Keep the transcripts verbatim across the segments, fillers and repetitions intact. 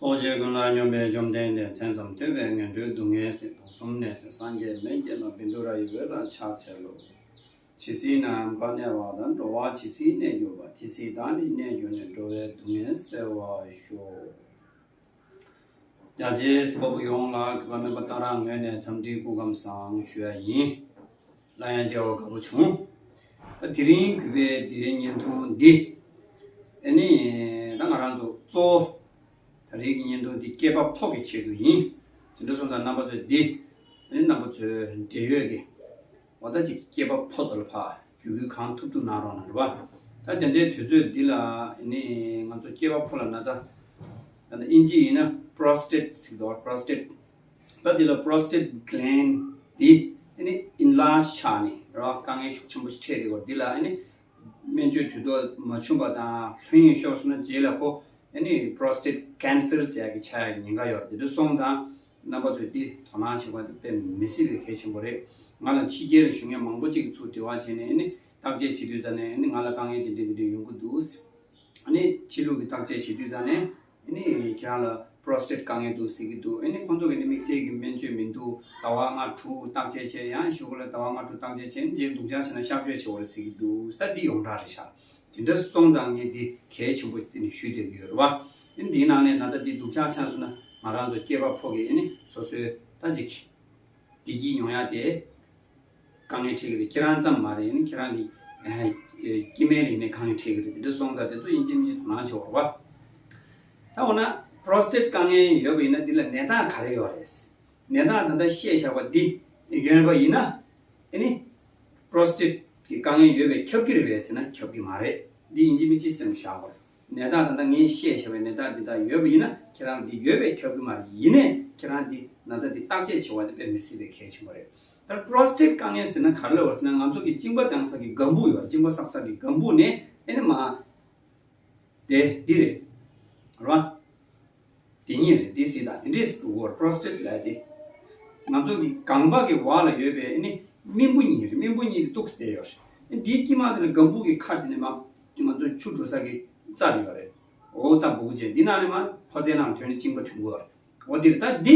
ཚོགས་ཆེན་ཀུན་ལ་སྙོམས་པའི་བཅོམ་ལྡན་འདས། མཚན་ཙམ་ཐོས་པས་ངན་འགྲོའི་སྡུག་བསྔལ་སེལ། དུག་གསུམ་ནད་སེལ་སངས་རྒྱས་མི་མཇལ་ལོ། བཻ་ཌཱུརྱ་ཡི་འོད་ལ་ཕྱག་འཚལ་ལོ། ཇི་སྲིད་ནམ་མཁའ་གནས་པ་དང་། འགྲོ་བ་ཇི་སྲིད་གནས་གྱུར་པ། དེ་སྲིད་བདག་ནི་གནས་གྱུར་ནས། འགྲོ་བའི་སྡུག་བསྔལ་སེལ་བར་ཤོག། རྒྱ་ཆེའི་གཟིགས་པ་པོ་ཡོངས་ལ་གུས་པ་སྨན་པ་སྟག་ར་ངོས་ནས་འཚམས་འདྲིའི་སྐུ་ཁམས་བཟང་ཞུ་ཡ་ཡིན། སླར་ཡང་མཇལ་བར་དགའ་པོ་བྱུང་། ད་དེ་རིང་གུས་པས་འདིའི་བརྙན་ཐུང་འདི། ཨེ་ནི། ད་ང་རང་ཚོ་གཙོ་བོ། ད་རེས་ཀྱི་བརྙན་ཐུང་འདི་སྐྱེས་པ་ཕོ་གི་ཆེད་དུ་ཡིན། དེ་འདྲ་སོང་ཙང་རྣམ་པ་ཚོས་འདི། ཨེ་ནི་རྣམ་པ་ཚོའི་འབྲེལ་ཡོད་ཀྱི། འོ་ད་ཅིག་སྐྱེས་པ་ཕོ་ཚོ་ལ་ཕར་བརྒྱུད་སྐུལ་གང་ཐུབ་ཐུབ་གནང་རོགས་གནང་། རེད་པ། ད་དེ་འདྲའི་དུས་ཚོད་འདི་ལ་ཨེ་ནི་ང་ཚོ་སྐྱེས་པ་ཕོ་ལ་ན་ཚ། ད་ཨིན་ཇི་ཡིན་ན་པོ་རོ་སི་ཊེཊ་ཟེར་གྱི་འདུག་པོ་རོ་སི་ཊེཊ། ད་འདི་ལ་པོ་རོ་སི་ཊེཊ་གྷ་ལེན་འདི་ཨེ་ནི་ཨེན་ལཱར་ཇི་ཆགས་ནས། རེད་པ། དཀའ་ངལ་ཤུགས་ཆེན་པོ་ཞིག་འཕྲད་བསྡད་ཡོད་རེད། འདི་ལ་ཨེ་ནི་སྨན་བཅོས་དུས་ཐོག་མ་བྱུང་པ་དང་ལྷོད་གཡེང་ཤོར་སོང་ན། རྗེས་ལ་ཁོ་ཨེ་ནི་པོ་རོ་སི་ཊེཊ་ཀེན་སར་ཟེར་ཡག་གི་ཆགས་ཡག་ཉེན་ཁ་ཡོད་རེད། འདི་འདྲ་སོང་ཙང་རྣམ་པ་ཚོས་འདི་དོ་སྣང་བྱེད་དགོས་པ་དེ་དཔེ་མི་སྲིད་པའི་གལ་ཆེན་པོ་རེད། ང་ལ་ཕྱི་རྒྱལ་ལ་བཞུགས་མཁན་མང་པོ་ཅིག་གིས་ཚུར་འབྲེལ་བ་བྱས་ནས་ཨེ་ནི་བརྟག་དཔྱད་བྱེད་དུས་ཙ་ནས། ཨེ་ནི་ང་ལ་དཀའ་ངལ་དེ་འདྲ་དེ་འདྲ་ཡོང་གི་འདུག། ཨ་ནི་ཕྱི་ལུགས་ཀྱི་བརྟག་དཔྱད་བྱེད་དུས་ཙ་ནས། ཨ་ནི་ཁྱེད་རང་ལ་པོ་རོ་སི་ཊེཊ་དཀའ་ངལ་འདུག་ཟེར་གྱི་འདུག། ཨ་ནི་ཁོང་ཚོ་གིས་ནི་དམིགས་བསལ་གྱི་སྨན་བཅོས་མི་འདུག། ཟླ་བ་ལྔ་དྲུག་བརྟག་དཔྱད་བྱས། ཡང་གཞུག་གུ་ལ་ཟླ་བ་ལྔ་དྲུག་བརྟག་དཔྱད་བྱས། རྗེས་སྡུག་ཅག་བྱས་ན་གཤག་བཅོས་བྱེད་དགོས་རེད་ཟེར་གྱི་འདུག། ད་འདི་ཡོངས་གྲགས་རེད་ཤག། དེ་འདྲ་སོང་ཙང་ངས་འདི་གལ་ཆེན་པོ་བརྩིས་ནས་ཞུས་བསྡད་ཀྱི་ཡོད་རེད་པ། ཨ་ནི་འདིའི་ནང་ནས་ན་ཚ་འདི་སྡུག་ཅག་ཆགས་སོང་ན། ང་རང་ཚོ་སྐྱེས་པ་ཕོ་གིས་ཨ་ནི་སོ་སོའི་ད་ཅིག་བདེ་སྐྱིད་ཡོང་ཡ་དེ་དཀའ་ངལ་འཕྲད་ཀྱི་རེད། ཁྱེད་རང་ཙམ་མ་རེད། ཨ་ནི་ཁྱེད་རང་གི་ཨ་སྐྱེ་དམན་ལ་ཡིན་ནའི་དཀའ་ངལ་འཕྲད་ཀྱི་རེད། དེ་འདྲ་སོང་ཙང་དེ་ཚོ་ཡིན་གཅིག་མིན་གཅིག་དོ་སྣང་བྱེད་དགོས་རེད་པ། ད་འོ་ན་པོ་རོ་སི་ཊེཊ་དཀའ་ངལ་ཡོད་པ་ཡིན་ན་འདི་ལ་ནད་རྟགས་ག་རེ་ཡོད་རེད། ནད་རྟགས་ད་ལྟ་བཤད་བཞག་པ་འདི་ཡོད་པ་ཡིན་ན། ཨ་ནི་པོ་རོ་སི་ཊེཊ་ཀྱི་དཀའ་ངལ་ཡོད་པས་ཁྱབ་ཀྱི་རེད་པས་ཟེར་ན་ཁྱབ་ཀྱི་མ་རེད། འདི་ཡིན་གཅིག་མིན་གཅིག་སེམས་བཞག་དགོས་རེད། ནད་རྟགས་ད་ལྟ་ངས་བཤད་བཞག་པའི་ནད་རྟགས་འདི་དག་ཡོད་པ་ཡིན་ན་ཁྱེད་རང་འདི་ཡོད་པས་ཁྱབ་ཀྱི་མ་རེད། ཡིན་ནའི་ཁྱེད་རང་འདི་ན་ཚ་འདི་བརྟག་དཔྱད་བྱེད་པ་དེ་དཔེ་མི་སྲིད་པའི་གལ་ཆེན་པོ་རེད། ད་པོ་རོ་སི་ཊེཊ་དཀའ་ངལ་ཟེར་ན་ག་རེ་ལབ་པ་ཟེར་ན། ང་ཚོ་གི་གཅིན་པ་བཏང་ས་གི་སྒམ་པོ་ཡོད་རེད། གཅིན་པ་བསགས་ས་གི་སྒམ་པོ་ནས་ཨ་ནི་མར། དེ་འདི་རེད། རེད་པ། དེ་གཉིས་རེད། འདི་སྲིད་དང་དེ་འདྲས་སུ་འགྲོ་གི་ཡོད་རེད། པོ་རོ་སི་ཊེཊ་ལབ་ཡ་དེ། ང་ཚོ་གི་རྐང་པ་གི་འོག་ལ་ཡོད་པའི་ཨ་ནི་རྨེན་བུ་གཉིས་རེད། རྨེན་བུ་གཉིས་དེ་གཏུགས་ཏེ་ཡོད་རེད། ཨ་ནི་འདིའི་དཀྱིལ་མ་དེ་ལ་སྒམ་པོ་གི་ཁ་དེ་ནས་མར་ང་ཚོ་ཆུ་འགྲོ་ས་གི་རྩ་རེ་ཡོད་རེད། འོ་རྩ་སྦུ་གུ་ཅན་འདི་ནང་ནས་མར་ཕོ་མཚན་ནང་ཐོན་ནས་གཅིན་པ་ཐོན་གྱི་ཡོད་རེད། འོ་འདི་རེད། ད་འདི་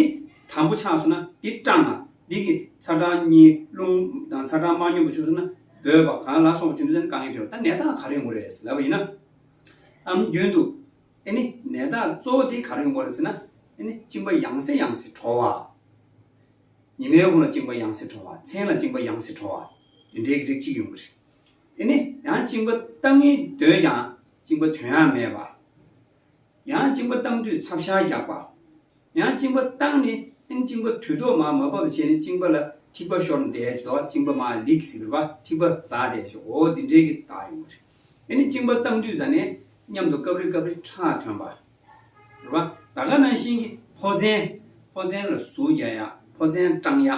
དམ་པོ་ཆགས་སོང་ན། འདི་སྐྲངས་ན། འདི་གི་ཚ་གྲང་གཉིས་རླུང་དང་ཚ་གྲང་མ་སྙོམས་པ་བྱུང་སོང་ན། འབོད་པ་གང་ལ་སོགས་བྱུང་དུས་ཙམ་ནས་དཀའ་ངལ་འཕྲད་པ། ད་ནད་རྟགས་ག་རེ་ཡོང་གི་རེད་ལབ་པ་ཡིན་ན། ཨམ་རྒྱུན་དུ་ཨ་ནི་ནད་རྟགས་གཙོ་བོ་དེ་ག་རེ་ཡོང་གི་རེད་ཟེར་ན། ཨ་ནི་གཅིན་པ་ཡང་སེ་ཡང་སེ་བྲོ་བ། ཉི་མའི་གུང་ལ་གཅིན་པ་ཡང་སེ་བྲོ་བ། མཚན་ལ་གཅིན་པ་ཡང་སེ་བྲོ་བ། དེ་འདྲའི་རིགས་གཅིག་ཡོང་གི་རེད། ཨ་ནི་ཡང་གཅིན་པ་བཏང་གིན་སྡོད་ཀྱང་གཅིན་པ་ཐོན་ཡ་མེད་པ། ཡང་གཅིན་པ་བཏང་དུས་ཚབ་ཤ་རྒྱག་པ། ཡང་གཅིན་པ་བཏང་ནས་ཨ་ནི་གཅིན་པ་དུས་ཐོག་མར་མ་བབས་བྱས་ནས་གཅིན་པ་ལ་ཐིགས་པ་ཤོར་ནས་བསྡད་ཀྱི་འདུག། གཅིན་པ་མར་ལིག་ཟེར་བ། ཐིགས་པ་ཟག་བསྡད་ཀྱི། འོ་འདི་འདྲའི་གི་རྟགས་ཡོང་གི་རེད། ཨ་ནི་གཅིན་པ་བཏང་དུས་ཙ་ནས་མཉམ་དུ་སྐབས་རེ་སྐབས་རེ་ཁྲག་ཐོན་པ། རེད་པ། ད་ག་ནང་བཞིན་གྱི་ཕོ་མཚན། ཕོ་མཚན་ལ་ཟུག་རྒྱག་ཡ། ཕོ་མཚན་སྐྲངས་ཡ།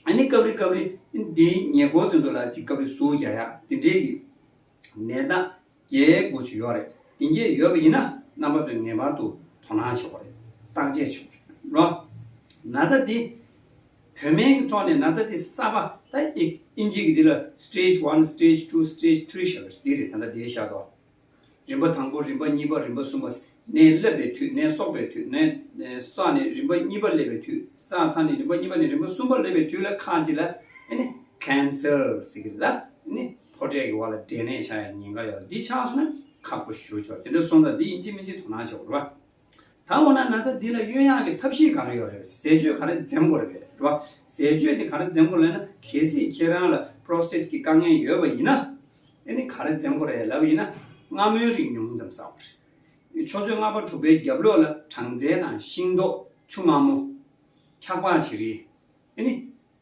ཨ་ནི་སྐབས་རེ་སྐབས་རེ་འདིའི་ཉེ་འཁོར་དེ་ཚོ་ལ་ཅིག་སྐབས་རེ་ཟུག་རྒྱག་ཡ། དེ་འདྲའི་གི་ནད་རྟགས་བརྒྱད་དགུ་ཅིག་ཡོད་རེད། དེ་འདྲས་ཡོད་པ་ཡིན་ན་རྣམ་པ་ཚོས་ངེས་པར་དུ་དོ་སྣང་བྱེད་དགོས་རེད། བརྟག་དཔྱད་བྱེད་དགོས་རེད། ན་ཚ་འདི་བོད་སྨན་གྱི་ཐོག་ནས་ན་ཚ་འདི་གསར་པ། ད་ཨི་ཨིན་ཇི་གི་འདི་ལ་སི་ཊེ་ཇི་ཝན། སི་ཊེ་ཇི་ཊུ། སི་ཊེ་ཇི་ཐི་རི་ཟེར་བ་འདི་རེད། ད་ལྟ་འདིའི་ཤར་ཏོ། རིམ་པ་དང་པོ། རིམ་པ་གཉིས་པ། རིམ་པ་གསུམ་པ། ནད་སླེབས་པའི་དུས། ནད་གསོག་པའི་དུས། ནད་ས་ནས་རིམ་པ་གཉིས་པ་སླེབས་པའི་དུས། ས་ཚ་ནས་རིམ་པ་གཉིས་པ་ནས་རིམ་པ་གསུམ་པ་སླེབས་པའི་དུས་ལ་ཁག་ཅིག་ལ་ཨ་ནི་ཀེན་སར་ཟེར་གི་རེད། ད་ཨ་ནི་ཕོ་རྒྱས་ཀྱི་བར་ལ་འབྲས་ནད་ཆགས་ཡ་ཉེན་ཁ་ཡོད་རེད། འདི་ཆགས་སོང་ན་ཁག་པོ་ཞེ་པོ་ཅིག་ཡོད་རེད། དེ་འདྲ་སོང་ཙང་འདི་ཡིན་གཅིག་མིན་གཅིག་དོ་སྣང་བྱེད་དགོས་རེད་པ། ད་འོ་ན་ན་ཚ་འདི་ལ་གཡོལ་ཡག་གི་ཐབས་ཤེས་ག་རེ་ཡོད་རེད། ཟས་སྤྱོད་ག་རེ་འཛེམ་དགོས་རེད་པས་ཟེར་བ། ཟས་སྤྱོད་དེ་ག་རེ་འཛེམ་དགོས་ལབ་ན། གལ་སྲིད་ཁྱེད་རང་ལ་པོ་རོ་སི་ཊེཊ་ཀྱི་དཀའ་ངལ་ཡོད་པ་ཡིན་ན། ཨ་ནི་ག་རེ་འཛེམ་དགོས་རེད་ལབ་པ་ཡིན་ན། མངར་མོའི་རིགས་ཉུང་ཙམ་ཟ་དགོས་རེད། ཆུ་ཚོད་ལྔ་པ་དྲུག་པའི་རྒྱབ་ལོགས་ལ་སྦྲང་རྩི་དང་ཤིང་ཏོག། ཆུ་མངར་མོ། འཁྱག་པ་བྱི་རིལ། ཨ་ནི།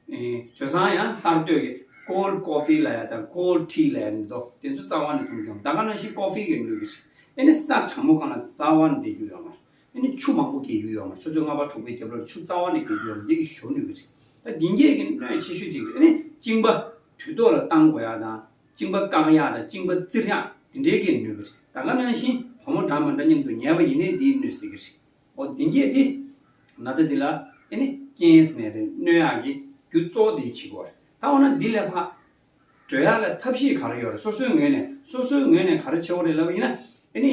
ཨེ། དེང་སང་ཡང་གསར་གཏོད་ཀྱི་ཀོལ་ཌི་ཀོ་ཕི་ལབ་ཡ་དང་ཀོལ་ཌི་ཊི་ལབ་ཡ་འདུག། དེ་ཚོ་རྩ་བ་ནས་འཐུང་རྒྱུ་མ་རེད། ད་ག་ནང་བཞིན་ཀོ་ཕི་གིས་གནོད་ཀྱི་རེད། ཨ་ནི་ས་གྲང་མོ་སྒང་ལ་རྩ་བ་ནས་བསྡད་རྒྱུ་ཡོད་མ་རེད། ཨ་ནི་ཆུ་མང་པོ་བརྒལ་རྒྱུ་ཡོད་མ་རེད། ཆུ་ཚོད་ལྔ་པ་དྲུག་པའི་རྒྱབ་ལོགས་ལ་ཆུ་རྩ་བ་ནས་བརྒལ་རྒྱུ་ཡོད་མ་རེད། འདི་གིས་ཞེ་པོ་གནོད་ཀྱི་རེད། ད་འདི་གས་ཀྱི་གནོད་ཆེ་ཤོས་གཅིག་རེད། ཨ་ནི་གཅིན་པ་དུས་ཐོག་ལ་བཏང་དགོས་ཡ་དང་། གཅིན་པ་བཀག་ཡག་དང་གཅིན་པ་བཙིར་ཡག་དེ་འདྲའི་གིས་གནོད་ཀྱི་རེད། ད་ག་ནང་བཞིན་བུ་མོ་འདྲ་མི་འདྲ་མཉམ་དུ་ཉལ་བ་ཡིན་ནའི་འདིས་གནོད་སྲིད་ཀྱི་རེད། འོ་དེ་གས་དེ། ན་ཚ་འདི་ལ་ཨ་ནི་རྐྱེན་ཟེར་ནས་རེད། གནོད་ཡག་གི་རྒྱུ་གཙོ་བོ་འདི་བྱེད་དགོས་རེད། ད་འོ་ན་འདི་ལས་ཕར་གྲོལ་ཡག་ལ་ཐབས་ཤེས་ག་རེ་ཡོད་རེད། སོ་སོའི་ངོས་ནས། སོ་སོའི་ངོས་ནས་ག་རེ་བྱེད་དགོས་རེད་ལབ་པ་ཡིན་ན། ཨ་ནི་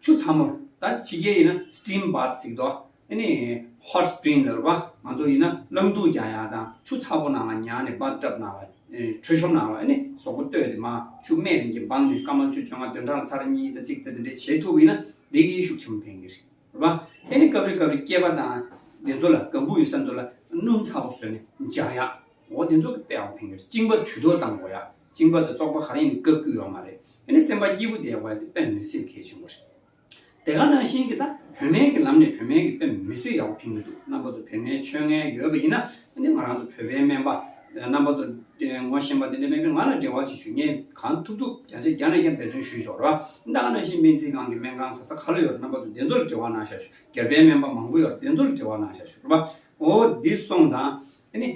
ཆུ་ཚ་མོ། ད་ཕྱི་རྒྱལ་ཡིན་ན་steam bath ཟེར་གྱི་འདུག་ཨ་ནི་hot spring ལབ་རེད་པ། ང་ཚོ་ཡིན་ན་རླངས་གདུགས་རྒྱག་ཡག་དང་ཆུ་ཚ་པོ་ནང་ལ་ཉལ་ནས་bathtub ནང་ལ་ཨེ་ཁྲོ་ཤོབ་ནང་ལ་ཨ་ནི་གཟུགས་པོ་བཏོད་དེ་མར་ཆུ་སྨད་ནས་ཀྱི་འབག་ནས་སྐར་མ་བཅུ་བཅོ་ལྔ་བདུན་ཕྲག་ལ་ཚར་གཉིས་ཙམ་གཅིག་ཙམ་དེ་འདྲས་བྱེད་ཐུབ་པ་ཡིན་ན་འདི་གིས་ཤུགས་ཆེན་པོ་ཕན་གྱི་རེད། རེད་པ། ཨེ་ནི་སྐབས་རེ་སྐབས་རེ་སྐྱེས་པ་དང་དེ་ཚོ་ལ་ལྒང་བུ་ཡོད་ས་ཚོ་ལ་སྣུམ་ཚ་པོ་བཟོས་ནས་འཇག་ཡག་འོ་དེ་ཚོ་གི་དཔེ་ཡག་ཕན་གྱི་རེད། གཅིན་པ་དུས་ཐོག་བཏང་དགོས་ཡག་གཅིན་པ་དང་བཙོག་པ་ག་རེ་ཡིན་ནའི་བཀབ་བཀོད་ཡོད་མ་རེད། ཨེ་ནི་སེམས་པ་སྐྱིད་པོ་བསྡད་དགོས་ཡག་དེ་དཔེ་མི་སྲིད་གལ་ཆེན་པོ་རེད། དེ་ག་ནང་བཞིན་གྱི་ད་བོད་སྨན་གྱི་ལམ་ནས་བོད་སྨན་གྱི་དཔེ་མི་སྲིད་ཡག་པོ་ཕན་གྱི་འདུག་རྣམ་པ་ཚོ་བོད་སྨན་མཆོད་མཁན་ཡོད་པ་ཡིན་ན་ཨེ་ནི་ང་རང་ཚོ་བོད་པའི་སྨན་པ་རྣམ་པ་ཚོ་ངོ་ཤེས་པ་དེ་འདྲ་མེད་པས་ང་ལ་འབྲེལ་བ་བྱེད་ཤོག་ངས་གང་ཐུབ་ཐུབ་རྒྱ་ཆེ་རྒྱ་ནས་ཀྱང་འབད་བརྩོན་ཞུས་ཆོག་ར། ད་ག་ནང་བཞིན་སྨན་རྩིས་ཁང་གི་སྨན་ཁང་ག་ས་ག་ལ་ཡོད་རེད། རྣམ་པ་ཚོ་དེ་ཚོ་ལ་འབྲེལ་བ་གནང་ཤག་ཞུ། སྒེར་པའི་སྨན་པ་མང་པོ་ཡོད་རེད། དེ་ཚོ་ལ་འབྲེལ་བ་གནང་ཤག་ཞུ་ར། འོ་འདི་སོང་ཙང་ཨ་ནི་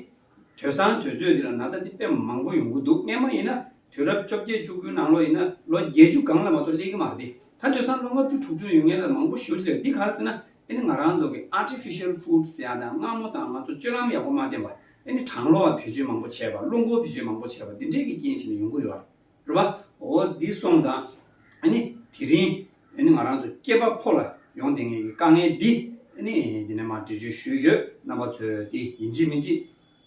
དུས་སང་དུས་ཚོད་འདི་ལ་ན་ཚ་འདི་དཔེ་མང་པོ་ཡོང་གི་འདུག་སྔན་མ་ཡིན་ན་དུས་རབས་བཅོ་བརྒྱད་བཅུ་དགུའི་ནང་ལོགས་ཡིན་ན་ལོ་བརྒྱད་ཅུ་སྒང་ལ་མ་གཏོགས་སླེབས་ཀྱི་མ་རེད། ད་དུས་སང་ལོ་ལྔ་བཅུ་དྲུག་ཅུ་ཡོད་མཁན་ལ་མང་པོ་ཞེ་པོ་ཅིག་སླེབས། འདི་ག་རེ་ཟེར་ན་ཨ་ནི་ང་རང་ཚོ་གི་artificial food ཟེར་ཡག་དང་མངར་མོ་དང་ང་ཚོ་སྤྱོད་ལམ་ཡག་པོ་མ་བསྟེན་པ། ཨ་ནི་གྲང་གློ་བ་བེད་སྤྱོད་མང་པོ་བྱས་པ། རླུང་འཁོར་བེད་སྤྱོད་མང་པོ་བྱས་པ་འདི་འདྲས་ཀྱི་རྐྱེན་བྱས་ནས་ཡོང་གི་ཡོད་རེད་པ། འོ་འདི་སོང་ཙང་ཨ་ནི་དེ་རིང་ཨ་ནི་ང་རང་ཚོ་སྐྱེས་པ་ཕོ་ལ་ཡོང་བསྡད་མཁན་གྱི་དཀའ་ངལ་འདི་ཨ་ནི་འདི་ནས་མར་འགྲེལ་བརྗོད་ཞུས་ཡོད། རྣམ་པ་ཚོས་འདི་ཡིན་གཅིག་མིན་གཅིག་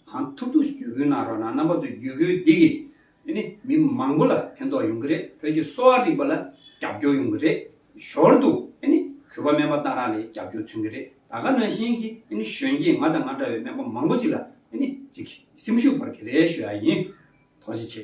གང་ཐུབ་ཐུབ་བརྒྱུད་སྐུལ་གནང་རོགས་གནང་། རྣམ་པ་ཚོའི་བརྒྱུད་སྐུལ་འདི་གིས་ཨ་ནི་མི་མང་པོ་ལ་ཕན་ཐོགས་ཡོང་གི་རེད། བོད་ཀྱི་གསོ་བ་རིག་པ་ལ་རྒྱབ་སྐྱོར་ཡོང་གི་རེད། ཞོར་དུ་ཨ་ནི་གུས་པ་སྨན་པ་སྟག་ར་ལའི་རྒྱབ་སྐྱོར་མཚོན་གྱི་རེད། ད་ག་ནང་བཞིན་གྱི་ཨ་ནི་གཞོན་སྐྱེས་ང་དང་ང་འདྲ་བའི་སྨན་པ་མང་པོ་ཅིག་ལ་ཨ་ནི་ཅིག་སེམས་ཤུགས་སྤར་གྱི་རེད་ཞུ་ཡ་ཡིན། ཐུགས་རྗེ་ཆེ།